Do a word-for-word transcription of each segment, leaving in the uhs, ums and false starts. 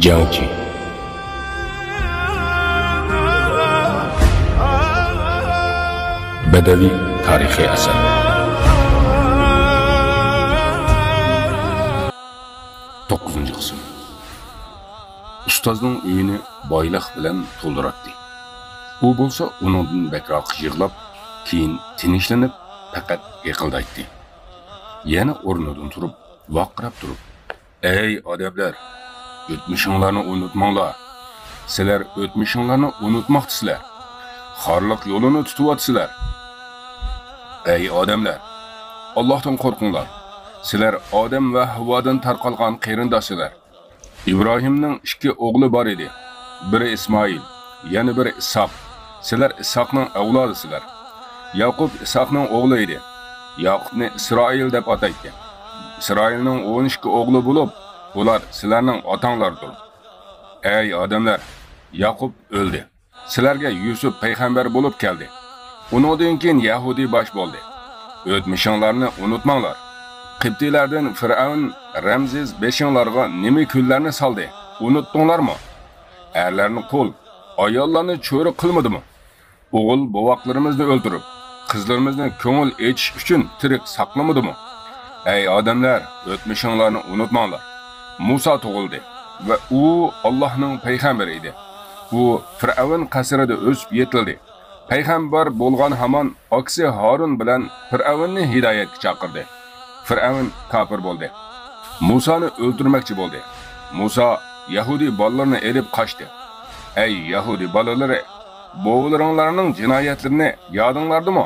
جياڭجى. بەدەۋىي تارىخىي ئەسەر. توققۇزىنچى قىسىم. ئۇستازنىڭ ئۆيىنى بايلىق بىلەن تولدۇراتتى. ئۇ بولسا ئۇنىڭدىن بەكرەك يىغلاپ، كېيىن تىنچلىنىپ، پەقەت ھىقىلدايتتى. يەنە ئورنىدىن تۇرۇپ، ۋارقىراپ تۇرۇپ، ئەي ئادەملەر، ئۆتمۈشۈڭلارنى ئۇنتۇماڭلار. سىلەر ئۆتمۈشۈڭلارنى ئۇنتۇماقتىسىلەر. خارلىق يولىنى تۇتۇۋاتىسىلەر. ئەي ئادەملەر، ئاللاھتىن قورقۇڭلار. سىلەر ئادەم ۋە ھاۋادىن تارقالغان قېرىنداشسىلەر. ئىبراھىمنىڭ ئىككى ئوغلى بار ئىدى. بىرى ئىسمائىل، يەنە بىرى ئىسھاق. سىلەر ئىسھاقنىڭ ئەۋلادىسىلەر. ياقۇپ ئىسھاقنىڭ ئوغلى ئىدى. ياقۇپنى ئىسرائىل دەپ ئاتايتتى. ئىسرائىلنىڭ ئون ئىككى ئوغلى بولۇپ، ئۇلار سىلەرنىڭ ئاتاڭلاردۇر. ئەي ئادەملەر، ياقۇپ ئۆلدى. سىلەرگە يۈسۈپ پەيغەمبەر بولۇپ كەلدى. ئۇنىڭدىن كېيىن يەھۇدىي باش بولدى. ئۆتمۈشۈڭلارنى ئۇنتۇماڭلار. قىبتىيلەردىن فىرئەۋن رەمزىز بېشىڭلارغا نېمە كۈنلەرنى سالدى؟ ئۇنتتۇڭلارمۇ؟ ئەرلەرنى قۇل، ئاياللارنى چۆرە قىلمىدىمۇ؟ ئوغۇل بوۋاقلىرىمىزنى ئۆلتۈرۈپ، قىزلىرىمىزنى كۆڭۈل ئېچىش ئۈچۈن تىرىك ساقلىمىدىمۇ؟ ئەي ئادەملەر، ئۆتمۈشۈڭلارنى ئۇنتۇماڭلار. مۇسا تۇغۇلدى ۋە ئۇ ئاللاھنىڭ پەيغەمبىرى ئىدى. ئۇ فىرئەۋن قەسرىدە ئۆسۈپ يېتىلدى. پەيغەمبەر بولغان ھامان ئاكىسى ھارۇن بىلەن فىرئەۋننى ھىدايەتكە چاقىردى. فىرئەۋن كاپىر بولدى. مۇسانى ئۆلتۈرمەكچى بولدى. مۇسا يەھۇدىي بالىلىرىنى ئېلىپ قاچتى. ئەي يەھۇدىي بالىلىرى، بوۋىلىرىڭلارنىڭ جىنايەتلىرىنى يادىڭلاردىمۇ؟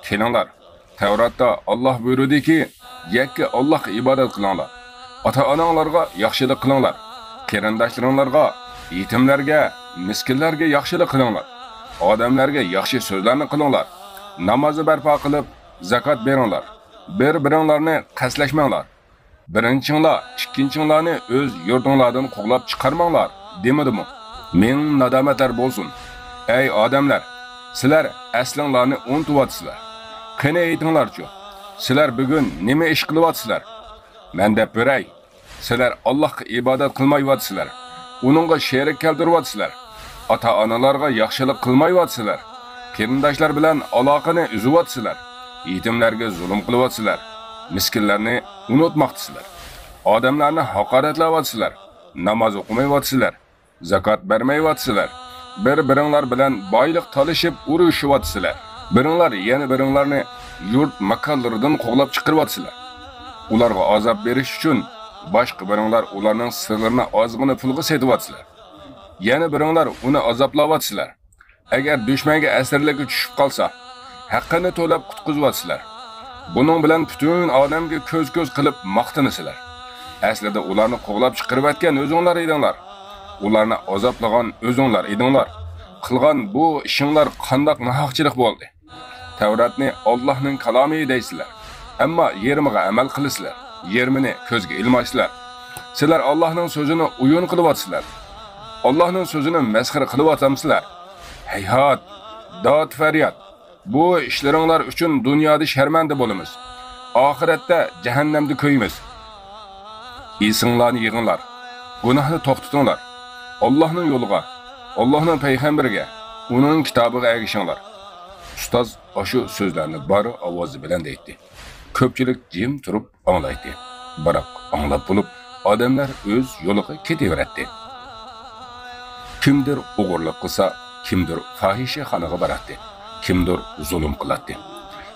كېلىڭلار، تەۋراتتا ئاللاھ بۇيرۇدىكى، يەككە ئاللاھقا ئىبادەت قىلىڭلار. ئاتا-ئاناڭلارغا ياخشىلىق قىلىڭلار. قېرىنداشلىرىڭلارغا، يېتىملەرگە، مىسكىنلەرگە ياخشىلىق قىلىڭلار. ئادەملەرگە ياخشى سۆزلەرنى قىلىڭلار. نامازنى بەرپا قىلىپ، زاكات بېرىڭلار. بىر-بىرىڭلارنى قەستلەشمەڭلار. بىرىنچىڭلار ئىككىنچىڭلارنى ئۆز يۇرتۇڭلاردىن قوغلاپ چىقارماڭلار، دېمىدىمۇ؟ مىڭ نادامەتلەر بولسۇن! ئەي ئادەملەر، سىلەر ئەسلىڭلارنى ئۇنتۇۋاتىسىلەر. قېنى ئېيتىڭلارچۇ، سىلەر بۈگۈن نېمە ئىش قىلىۋاتىسىلەر؟ مەن دەپ بېرەي، سىلەر ئاللاھقا ئىبادەت قىلمايۋاتىسىلەر، ئۇنىڭغا شېرىك كەلتۈرۈۋاتىسىلەر. ئاتا-ئانىلارغا ياخشىلىق قىلمايۋاتىسىلەر. قېرىنداشلار بىلەن ئالاقىنى ئۈزۈۋاتىسىلەر. يېتىملەرگە زۇلۇم قىلىۋاتىسىلەر. مىسكىنلەرنى ئۇنتۇماقتىسىلەر. ئادەملەرنى ھاقارەتلەۋاتىسىلەر. ناماز ئوقۇمايۋاتىسىلەر. زاكات بەرمەيۋاتىسىلەر. بىر-بىرىڭلار بىلەن بايلىق تالىشىپ ئۇرۇشۇۋاتىسىلەر. بىرىڭلار يەنە بىرىڭلارنى يۇرت ماكانلىرىدىن قوغلاپ چىقىرىۋاتىسىلەر. ئۇلارغا ئازاب بېرىش ئۈچۈن باشقا بىرىڭلار ئۇلارنىڭ سىرلىرىنى ئازغىنە پۇلغا سېتىۋاتىسىلەر. يەنە بىرىڭلار ئۇنى ئازابلاۋاتىسىلەر. ئەگەر دۈشمەنگە ئەسىرلىككە چۈشۈپ قالسا، ھەققىنى تۆلەپ قۇتقۇزۇۋاتىسىلەر. بۇنىڭ بىلەن پۈتۈن ئادەمگە كۆز-كۆز قىلىپ ماختىنىسىلەر. ئەسلىدە ئۇلارنى قوغلاپ چىقىرىۋەتكەن ئۆزۈڭلار ئىدىڭلار. ئۇلارنى ئازابلىغان ئۆزۈڭلار ئىدىڭلار. قىلغان بۇ ئىشىڭلار قانداق ناھەقچىلىق بولدى؟ تەۋراتنى ئاللاھنىڭ كالامى دەيسىلەر. ئەمما يېرىمىغا ئەمەل قىلىسىلەر. يېرىمىنى كۆزگە ئىلمايسىلەر. سىلەر ئاللاھنىڭ سۆزىنى ئويۇن قىلىۋاتىسىلەر. ئاللاھنىڭ سۆزىنى مەسخىرە قىلىۋاتامسىلەر؟ ھەيھات! داد-پەرياد! بۇ ئىشلىرىڭلار ئۈچۈن دۇنيادا شەرمەندە بولىمىز. ئاخىرەتتە جەھەننەمدە كۆيىمىز. ئېسىڭلارنى يىغىڭلار. گۇناھنى توختىتىڭلار. ئاللاھنىڭ يولىغا، ئاللاھنىڭ پەيغەمبىرىگە، ئۇنىڭ كىتابىغا ئەگىشىڭلار. ئۇستاز ئاشۇ سۆزلەرنى بار ئاۋازى بىلەن دەيتتى. كۆپچىلىك جىم تۇرۇپ ئاڭلايتتى. بىراق ئاڭلاپ بولۇپ، ئادەملەر ئۆز يولىغا كېتىۋېرەتتى. كىمدۇر ئوغرىلىق قىلسا، كىمدۇر پاھىشىخانىغا باراتتى، كىمدۇر زۇلۇم قىلاتتى.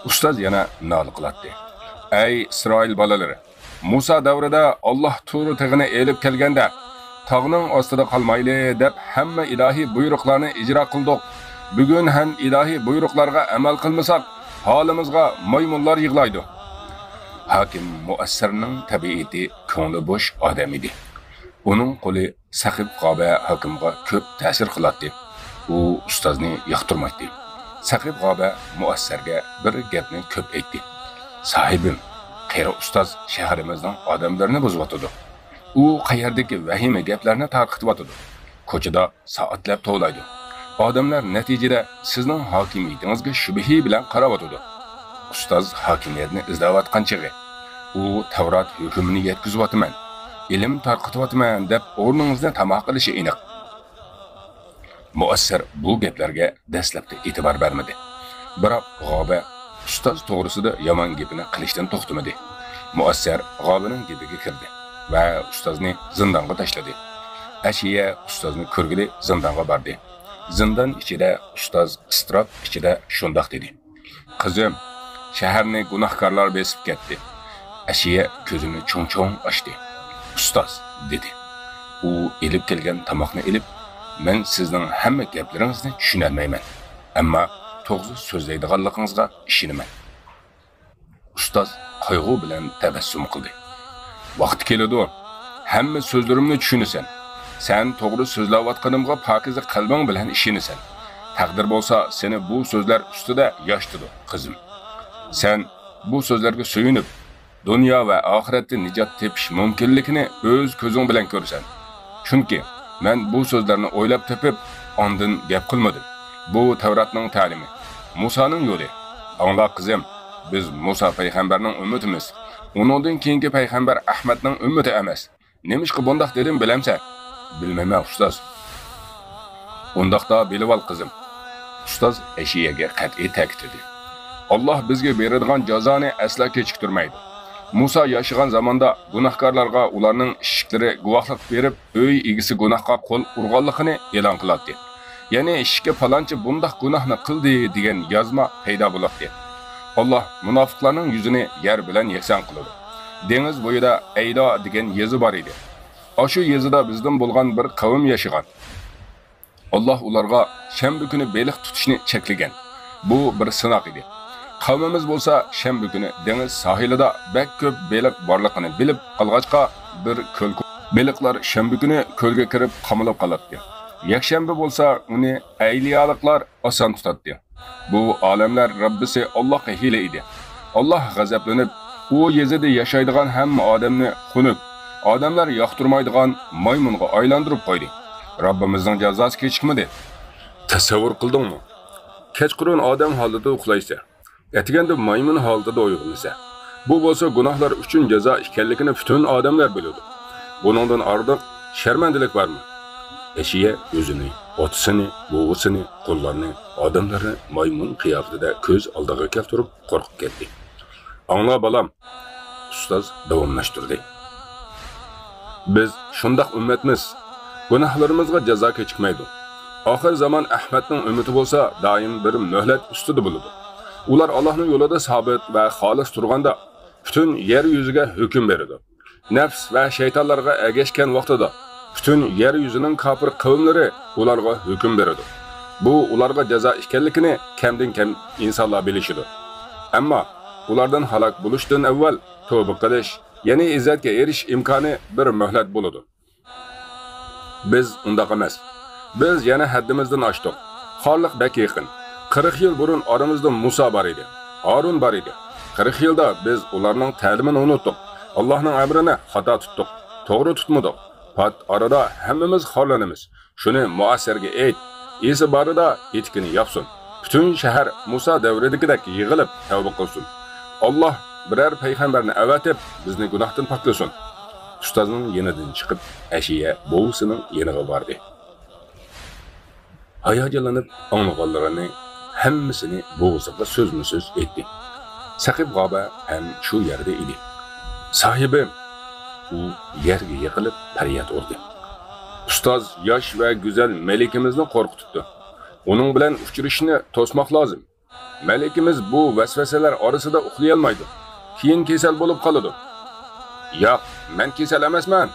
ئۇستاز يەنە نالە قىلاتتى. ئەي ئىسرائىل بالىلىرى! مۇسا دەۋرىدە ئاللاھ تۇر تېغىنى ئېلىپ كەلگەندە، تاغنىڭ ئاستىدا قالمايلى دەپ ھەممە ئىلاھىي بۇيرۇقلارنى ئىجرا قىلدۇق. بۈگۈن ھەم ئىلاھىي بۇيرۇقلارغا ئەمەل قىلمىساق، ھالىمىزغا مايمۇنلار يىغلايدۇ. ھاكىم مۇئەسسەرنىڭ تەبىئىتى كۆڭلى بوش ئادەم ئىدى. ئۇنىڭ قولى سەقىپ غابە ھاكىمغا كۆپ تەسىر قىلاتتى. ئۇ ئۇستازنى ياقتۇرمايتتى. سەقىپ غابە مۇئەسسەرگە بىر گەپنى كۆپ ئېيتتى. ساھىبىم، قېرى ئۇستاز شەھىرىمىزنىڭ ئادەملىرىنى بۇزۇۋاتىدۇ. ئۇ قەيەردىكى ۋەھىمە گەپلەرنى تارقىتىۋاتىدۇ. كوچىدا سائەتلەپ توۋلايدۇ. ئادەملەر نەتىجىدە سىزنىڭ ھاكىمىيىتىڭىزگە شۈبھە بىلەن قاراۋاتىدۇ. ئۇستاز ھاكىمىيەتنى ئىزدەۋاتقان چېغى، ئۇ تەۋرات ھۆكمىنى يەتكۈزۈۋاتىمەن. ئىلىم تارقىتىۋاتىمەن دەپ ئورنىڭىزنى تاماق قىلىشى ئېنىق. مۇئەسسەر بۇ گەپلەرگە دەسلەپتە ئېتىبار بەرمىدى. بىراق غابە ئۇستاز توغرىسىدا يامان گېپىنى قىلىشتىن توختىمىدى. مۇئەسسەر غابىنىڭ گېپىگە كىردى ۋە ئۇستازنى زىندانغا تاشلىدى. ئەشىيە ئۇستازنى كۆرگىلى زىندانغا باردى. زىندان ئىچىدە ئۇستاز ئىزتىراپ ئىچىدە شۇنداق دېدى: «قىزىم، شەھەرنى گۇناھكارلار بېسىپ كەتتى.» ئەشىيە كۆزىنى چوڭ-چوڭ ئاچتى. «ئۇستاز»، دېدى. ئۇ ئېلىپ كەلگەن تاماقنى ئېلىپ، «مەن سىزنىڭ ھەممە گەپلىرىڭىزنى چۈشىنەلمەيمەن، ئەمما توغرا سۆزلەيدىغانلىقىڭىزغا ئىشىنىمەن.» ئۇستاز قايغۇ بىلەن تەبەسسۇم قىلدى. «ۋاقتى كېلىدۇ، ھەممە سۆزلىرىمنى چۈشىنىسەن. سەن توغرا سۆزلەۋاتقىنىمغا پاكىزە قەلبىڭ بىلەن ئىشىنىسەن. تەقدىر بولسا سېنى بۇ سۆزلەر ئۈستىدە ياشىتىدۇ، قىزىم. سەن بۇ سۆزلەرگە سۆيۈنۈپ، دۇنيا ۋە ئاخىرەتتە نىجات تېپىش مۇمكىنلىكىنى ئۆز كۆزۈڭ بىلەن كۆرىسەن. چۈنكى مەن بۇ سۆزلەرنى ئويلاپ تېپىپ، ئاندىن گەپ قىلمىدىم. بۇ تەۋراتنىڭ تەلىمى، مۇسانىڭ يولى. ئاڭلا، قىزىم، بىز مۇسا پەيغەمبەرنىڭ ئۈممىتىمىز. ئۇنىڭدىن كېيىنكى پەيغەمبەر ئەھمەدنىڭ ئۈممىتى ئەمەس. نېمىشقا بۇنداق دېدىم بىلەمسەن؟» «بىلمەيمەن، ئۇستاز.» «ئۇنداقتا بىلىۋال، قىزىم.» ئۇستاز ئەشىيەگە قەتئىي تەكىتلىدى: «ئاللاھ بىزگە بېرىدىغان جازانى ئەسلا كېچىكتۈرمەيدۇ. مۇسا ياشىغان زاماندا گۇناھكارلارغا ئۇلارنىڭ ئىشىكلىرى گۇۋاھلىق بېرىپ، ئۆي ئىگىسى گۇناھقا قول ئۇرغانلىقىنى ئېلان قىلاتتى. يەنى ئىشىككە پالانچى بۇنداق گۇناھنى قىلدى دېگەن يازما پەيدا بولاتتى. ئاللاھ مۇناپىقلارنىڭ يۈزىنى يەر بىلەن يەكسان قىلىدۇ. دېڭىز بويىدا ئەيلا دېگەن يېزا بار ئىدى. ئاشۇ يېزىدا بىزدىن بولغان بىر قەۋم ياشىغان. ئاللاھ ئۇلارغا شەنبە كۈنى بېلىق تۇتۇشنى چەكلىگەن. بۇ بىر سىناق ئىدى. قەۋمىمىز بولسا شەنبە كۈنى دېڭىز ساھىلىدا بەك كۆپ بېلىق بارلىقىنى بىلىپ قالغاچقا، بىر كۆل، بېلىقلار شەنبە كۈنى كۆلگە كىرىپ قامىلىپ قالاتتى. يەكشەنبە بولسا ئۇنى ئەيلىيالىقلار ئاسان تۇتاتتى. بۇ ئالەملەر رەببىسى ئاللاھقا ھىيلە ئىدى. ئاللاھ غەزەپلىنىپ، ئۇ يېزىدا ياشايدىغان ھەممە ئادەمنى خۇنۈك، ئادەملەر ياقتۇرمايدىغان مايمۇنغا ئايلاندۇرۇپ قويدى. رەببىمىزنىڭ جازاسى كېچىكمىدى. تەسەۋۋۇر قىلدىڭمۇ؟ كەچقۇرۇن ئادەم ھالىتىدە ئۇخلايسەن. ئەتىگەندە مايمۇن ھالىتىدە ئويغىنىسەن. بۇ بولسا گۇناھلار ئۈچۈن جازا ئىكەنلىكىنى پۈتۈن ئادەملەر بىلىدۇ. بۇنىڭدىن ئارتۇق شەرمەندىلىك بارمۇ؟ ئەشىيە ئۆزىنى، ئاتىسىنى، بوۋىسىنى، قۇللارنى، ئادەملەرنى مايمۇن قىياپىتىدە كۆز ئالدىغا كەلتۈرۈپ قورقۇپ كەتتى. ئاڭلا، بالام، ئۇستاز داۋاملاشتۇردى. بىز شۇنداق ئۈممەتمىز. گۇناھلىرىمىزغا جازا كېچىكمەيدۇ. ئاخىر زامان ئەھمەدنىڭ ئۈممىتى بولسا دائىم بىر مۆھلەت ئۈستىدە بولىدۇ. ئۇلار ئاللاھنىڭ يولىدا سابىت ۋە خالىس تۇرغاندا پۈتۈن يەر يۈزىگە ھۆكۈم بېرىدۇ. نەپس ۋە شەيتانلارغا ئەگەشكەن ۋاقتىدا پۈتۈن يەر يۈزىنىڭ كاپىر قەۋملىرى ئۇلارغا ھۆكۈم بېرىدۇ. بۇ ئۇلارغا جازا ئىكەنلىكىنى كەمدىن كەم ئىنسانلار بىلىشىدۇ. ئەمما ئۇلاردىن ھالاك بولۇشتىن ئەۋۋەل تەۋبە قىلىش، يەنى ئىززەتكە ئېرىشىش ئىمكانى بىر مۆھلەت بولىدۇ. بىز ئۇنداق ئەمەس. بىز يەنە ھەددىمىزدىن ئاشتۇق. خارلىق بەك يېقىن. قىرىق يىل بۇرۇن ئارىمىزدا مۇسا بار ئىدى، ھارۇن بار ئىدى. قىرىق يىلدا بىز ئۇلارنىڭ تەلىمىنى ئۇنتتۇق. ئاللاھنىڭ ئەمرىنى خاتا تۇتتۇق. توغرا تۇتمىدۇق. پات ئارىدا ھەممىمىز خارلىنىمىز. شۇنى مۇئەسسەرگە ئېيت، ئېسى بارىدا ئېتىكىنى ياپسۇن. پۈتۈن شەھەر مۇسا دەۋرىدىكىدەك يىغىلىپ تەۋبە قىلسۇن. ئاللاھ بىرەر پەيغەمبەرنى ئەۋەتىپ، بىزنى گۇناھتىن پاكلىسۇن. ئۇستازنىڭ يېنىدىن چىقىپ، ئەشىيە بوۋىسىنىڭ يېنىغا باردى. ھاياجانلىنىپ ئاڭلىغانلىرىنى ھەممىسىنى بوۋىسىغا سۆزمۇ سۆز ئېيتتى. سەقىپ غابە ھەم شۇ يەردە ئىدى. ساھىبىم! ئۇ يەرگە يىقىلىپ پەرياد ئۇردى. ئۇستاز ياش ۋە گۈزەل مەلىكىمىزنى قورقۇتۇپتۇ. ئۇنىڭ بىلەن ئۇچرىشىشنى توسماق لازىم. مەلىكىمىز بۇ ۋەسۋەسىلەر ئارىسىدا ئۇخلىيالمايدۇ. كېيىن كېسەل بولۇپ قالىدۇ. ياق، مەن كېسەل ئەمەسمەن.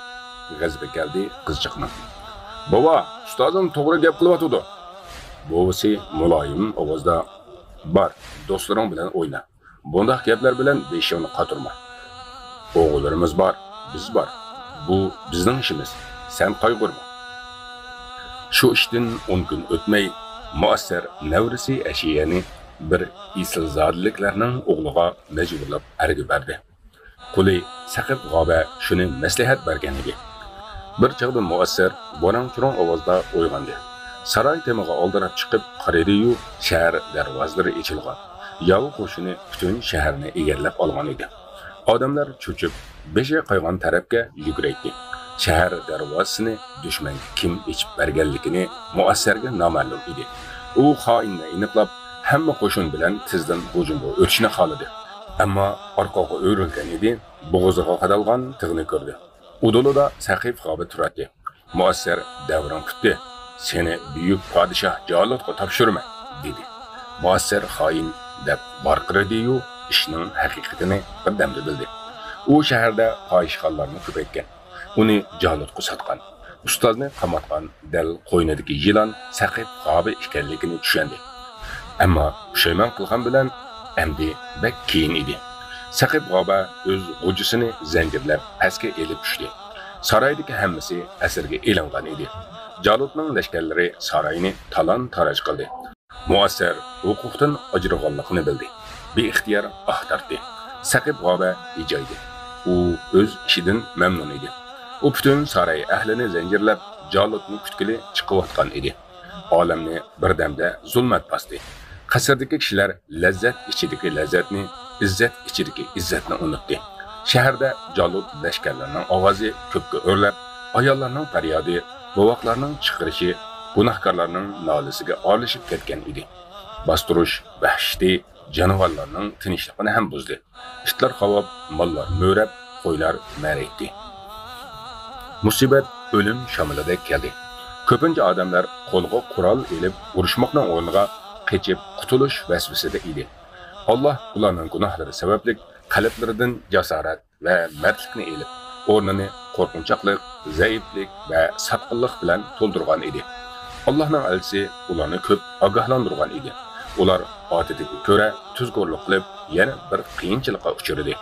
غەزىپى كەلدى قىزچىقنىڭ. بوۋا، ئۇستازىم توغرا گەپ قىلىۋاتىدۇ. بوۋىسى مۇلايىم ئاۋازدا، بار، دوستلىرىڭ بىلەن ئوينا. بۇنداق گەپلەر بىلەن بېشىڭنى قاتۇرما. ئوغۇللىرىمىز بار، بىز بار. بۇ بىزنىڭ ئىشىمىز. سەن قايغۇرما. شۇ ئىشتىن ئون كۈن ئۆتمەي، مۇئەسسەر نەۋرىسى ئەشىيەنى بىر ئېسىلزادىلىكلەرنىڭ ئوغلىغا مەجبۇرلاپ ئەرگە بەردى. قۇلى سەقىپ غابە شۇنى مەسلىھەت بەرگەن ئىدى. بىر چاغدا مۇئەسسەر ۋاراڭ-چۇرۇڭ ئاۋازدا ئويغاندى. ساراي تېمىغا ئالدىراپ چىقىپ قارىدى-يۇ، شەھەر دەرۋازىلىرى ئېچىلغان. ياۋا قوشۇنى پۈتۈن شەھەرنى ئىگىلەپ ئالغان ئىدى. ئادەملەر چۆچۈپ، بېشى قايغان تەرەپكە يۈگۈرەيتتى. شەھەر دەرۋازىسىنى دۈشمەنگە كىم ئېچىپ بەرگەنلىكىنى مۇئەسسەرگە نامەلۇم ئىدى. ئۇ خائىننى ئېنىقلاپ، ھەممە قوشۇن بىلەن تېزدىن ھۇجۇمغا ئۆتۈشنى خالىدى. ئەمما ئارقىغا ئۆرۈلگەن ئىدى، بوغۇزىغا قادالغان تىغنى كۆردى. ئۇدۇلىدا سەقىپ غابى تۇراتتى. مۇئەسسەر دەۋرىڭ پۈتتى، سېنى بۈيۈك پادىشاھ جالۇتقا تاپشۇرىمەن، دېدى. مۇئەسسەر خائىن دەپ ۋارقىرىدى-يۇ، ئىشنىڭ ھەقىقىتىنى بىردەمدە بىلدى. ئۇ شەھەردە پاھىشخانىلارنى كۆپەيتكەن، ئۇنى جالۇتقا ساتقان، ئۇستازنى قاماتقان دەل قوينىدىكى يىلان سەقىپ غابى ئىكەنلىكىنى چۈشەندى. ئەمما پۇشايمان قىلغان بىلەن ئەمدى بەك كېيىن ئىدى. سەقىپ غابە ئۆز غوجىسىنى زەنجىرلەپ پەسكە ئېلىپ چۈشتى. سارايدىكى ھەممىسى ئەسىرگە ئېلىنغان ئىدى. جالۇتنىڭ لەشكەرلىرى ساراينى تالان-تاراج قىلدى. مۇئەسسەر ھوقۇقتىن ئاجرىغانلىقىنى بىلدى. بىئىختىيار ئاھ تارتتى. سەقىپ غابە ھىجايدى. ئۇ ئۆز ئىشىدىن مەمنۇن ئىدى. ئۇ پۈتۈن ساراي ئەھلىنى زەنجىرلەپ، جالۇتنى كۈتكىلى چىقىۋاتقان ئىدى. ئالەمنى بىردەمدە زۇلمەت باستى. قەسىردىكى كىشىلەر لەززەت ئىچىدىكى لەززەتنى، ئىززەت ئىچىدىكى ئىززەتنى ئۇنتتى. شەھەردە جالۇت لەشكەرلىرىنىڭ ئاۋازى كۆككە ئۆرلەپ، ئاياللارنىڭ پەريادى، بوۋاقلارنىڭ چىقىرىشى، گۇناھكارلارنىڭ نالىسىگە ئارىلىشىپ كەتكەن ئىدى. باستۇرۇش ۋەھشىتى جانىۋارلارنىڭ تىنچلىقىنى ھەم بۇزدى. ئىتلار قاۋاپ، ماللار مۆرەپ، قويلار مەرەيتتى. مۇسىبەت ئۆلۈم شامىلىدەك كەلدى. كۆپىنچە ئادەملەر قولىغا قورال ئېلىپ ئۇرۇشماقنىڭ ئورنىغا قېچىپ قۇتۇلۇش ۋەسۋىسىدە ئىدى. ئاللاھ ئۇلارنىڭ گۇناھلىرى سەۋەبلىك قەلبلىرىدىن جاسارەت ۋە مەردلىكنى ئېلىپ، ئورنىنى قورقۇنچاقلىق، زەئىپلىك ۋە ساتقىنلىق بىلەن تولدۇرغان ئىدى. ئاللاھنىڭ ئەلچىسى ئۇلارنى كۆپ ئاگاھلاندۇرغان ئىدى. ئۇلار ئادىتىگە كۆرە تۇزكورلۇق قىلىپ، يەنە بىر قىيىنچىلىققا ئۇچرىدى.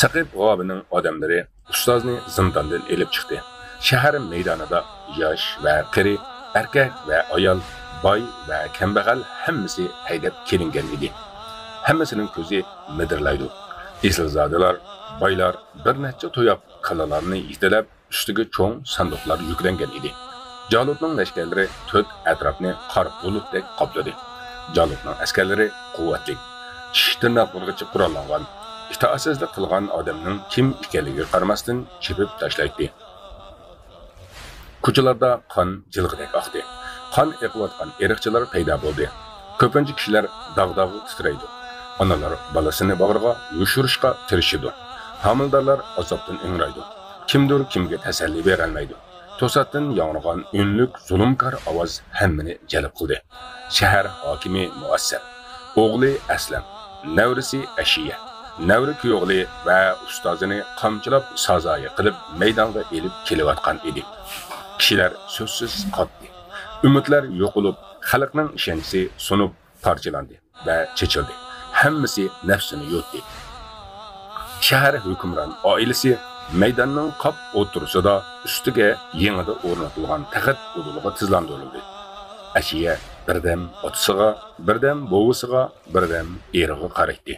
سەقىپ غابىنىڭ ئادەملىرى ئۇستازنى زىنداندىن ئېلىپ چىقتى. شەھەر مەيدانىدا ياش ۋە قېرى، ئەركەك ۋە ئايال، باي ۋە كەمبەغەل ھەممىسى ھەيدەپ كېلىنگەن ئىدى. ھەممىسىنىڭ كۆزى مىدىرلايدۇ. ئېسىلزادىلار، بايلار بىر نەچچە تۇياق كالىلارنى يېتىلەپ، ئۈستىگە چوڭ ساندۇقلار يۈكلەنگەن ئىدى. جالۇتنىڭ لەشكەرلىرى تۆت ئەتراپنى قارا بۇلۇتتەك قاپلىدى. جالۇتنىڭ ئەسكەرلىرى قۇۋۋەتلىك، چىش تىرناقلىرىغىچە قوراللانغان، ئىتائەتسىزلىك قىلغان ئادەمنىڭ كىم ئىكەنلىكىگە قارىماستىن چېپىپ تاشلايتتى. كوچىلاردا قان جىلغىدەك ئاقتى. قان ئېقىۋاتقان ئىرقچىلار پەيدا بولدى. كۆپىنچە كىشىلەر داغ-داغ تىترەيدۇ. ئانىلار بالىسىنى باغرىغا يوشۇرۇشقا تىرىشىدۇ. ھامىلىدارلار ئازابتىن ئىڭرايدۇ. كىمدۇر كىمگە تەسەللى بېرەلمەيدۇ. توساتتىن ياڭرىغان ئۈنلۈك زۇلۇمكار ئاۋاز ھەممىنى جەلپ قىلدى. شەھەر ھاكىمى مۇئەسسەر، ئوغلى ئەسلەم، نەۋرىسى ئەشىيە، نەۋرە كۈيئوغلى ۋە ئۇستازىنى قامچىلاپ سازايى قىلىپ مەيدانغا ئېلىپ كېلىۋاتقان ئىدى. كىشىلەر سۆزسىز قاتتى. ئۈمىدلەر يوقىلىپ، خەلقنىڭ ئىشەنچىسى سۇنۇپ پارچىلاندى ۋە چېچىلدى. ھەممىسى نەپسىنى يۇتتى. شەھەر ھۆكۈمران ئائىلىسى مەيداننىڭ قاپ ئوتتۇرىسىدا ئۈستىگە يېڭىدا ئورنىتىلغان تەخت ئۇدۇلىغا تىزلاندۇرۇلدى. ئەشىيە بىردەم ئاتىسىغا، بىردەم بوۋىسىغا، بىردەم ئېرىغا قارايتتى.